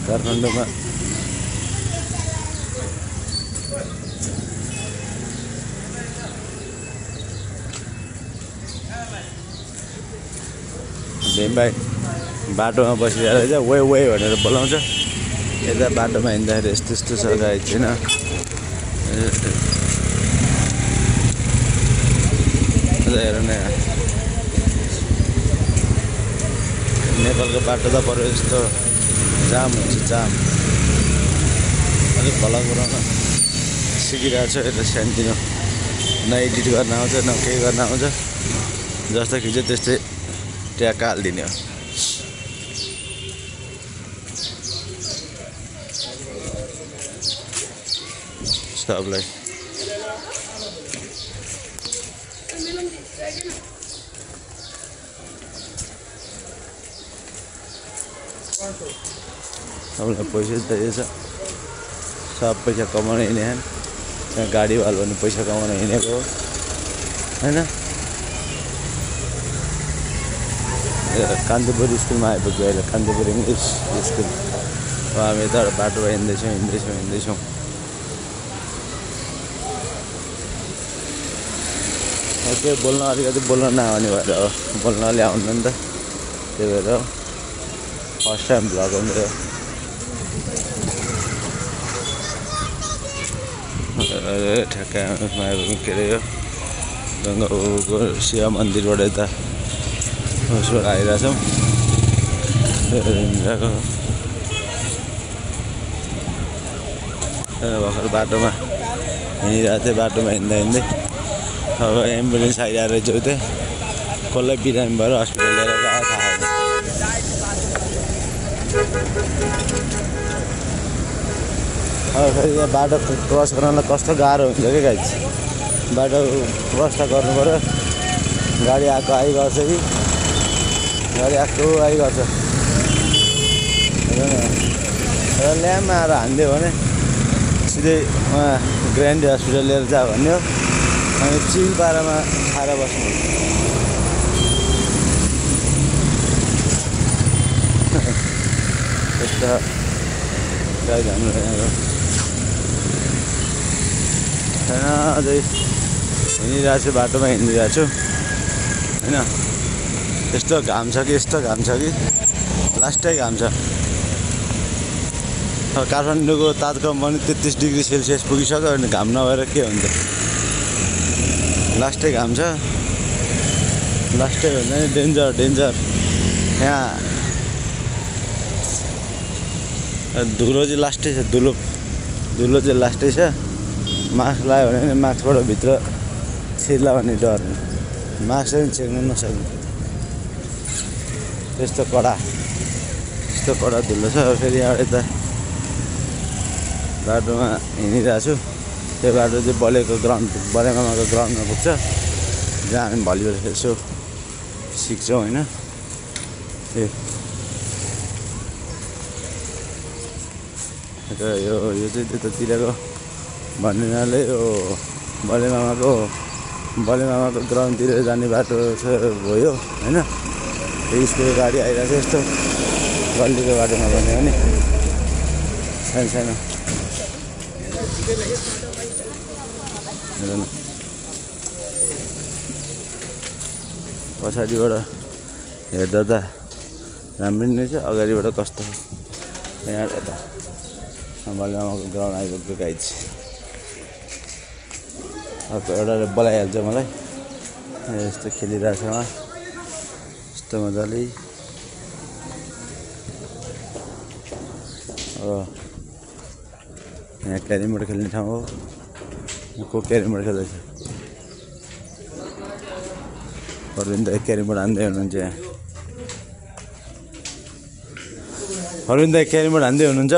काठमाडौँमा भीमभाइ बाटोमा बसिरहेको छ वे वे भनेर बोलाउँछ यता बाटोमा हिँड्दाखेरि यस्तो यस्तो छ गाई छैन हेर न नेपालको बाटो त पऱ्यो यस्तो जाम हुन्छ जाम अलिक भला कुरामा सिकिरहेको छ यता सानोतिनो न एडिट गर्न आउँछ न केही गर्न आउँछ जस्तो खिच्यो त्यस्तै ट्याक्क हालिदिने हो सबलाई सबलाई पैसा चाहिएको छ सब पैसा कमाउन हिँडेछन् त्यहाँ गाडीवाला पनि पैसा कमाउन हिँडेको हो होइन कान्तपुर स्कुलमा आइपुग्यो अहिले कान्तपुर इङ्ग्लिस स्कुल हामी यता बाटोमा हिँड्दैछौँ के बोल्न अलिकति बोल्न नआउने भएर हो बोल्न अलि आउनु नि त त्यही भएर फर्स्ट टाइम भ्लग हो मेरो ठ्याक्कै के अरे यो गङ्गाको शिव मन्दिरबाट यता उसबाट आइरहेछौँ भर्खर बाटोमा हिँडिरहेको थिएँ बाटोमा हिँड्दै अब एम्बुलेन्स आइरहेको रहेछ उतै कसलाई बिरामी भएर हस्पिटल लिएर आएको थाहा छैन अब फेरि यहाँ बाटो क्रस गर्नलाई कस्तो गाह्रो हुन्छ क्या गाइज बाटो क्रस त गर्नु पऱ्यो गाडी आएको आइगर्छ कि गाडी आएको आइगर्छ र ल्याम्पमा आएर हानिदियो भने सिधै उहाँ ग्रान्डी हस्पिटल लिएर जा भन्ने हो अनि चिल पारामा खाएर बस्नु त्यस्तो गाइड हाम्रो यहाँको छैन अझै हिँडिरहेको छु बाटोमा हिँडिरहेको छु होइन यस्तो घाम छ कि लास्टै घाम छ काठमाडौँको तापक्रम पनि 33 डिग्री सेल्सियस पुगिसक्यो अनि घाम नभएर के हुन्छ लास्टै घाम छ लास्टै हुन्छ नि डेन्जर यहाँ धुलो चाहिँ लास्टै छ धुलो चाहिँ लास्टै छ मास्क लगायो भने मास्कबाट भित्र छिर्ला भन्ने डर मास्क चाहिँ छेक्नु नसक्ने त्यस्तो कडा धुलो छ फेरि यहाँ यता बाटोमा हिँडिरहेको छु त्यो बाटो चाहिँ बलेमामाको ग्राउन्डमा पुग्छ जहाँ हामी भलिबल खेल्छौँ सिक्छौँ होइन यो चाहिँ त्यतातिरको भन्नाले यो बलेमामाको ग्राउन्डतिर जाने बाटो भयो होइन त्यो स्कुलको गाडी आइरहेको छ यस्तो गल्लीको बाटोमा भन्यो भने सानो पछाडिबाट हेर्दा त राम्रो नै छ अगाडिबाट कस्तो यहाँ यता बलेमामाको ग्राउन्ड आइपुग्यो गाइज अर्को एउटा बोलाइहाल्छ मलाई यस्तो खेलिरहेको छ उहाँ यस्तो मजाले यहाँ क्यारम बोर्ड खेल्ने ठाउँ हो को क्यारम बोर्ड खेल्दैछ अरविन्द क्यारम बोर्ड हान्दै हुनुहुन्छ यहाँ अरविन्द क्यारम बोर्ड हान्दै हुनुहुन्छ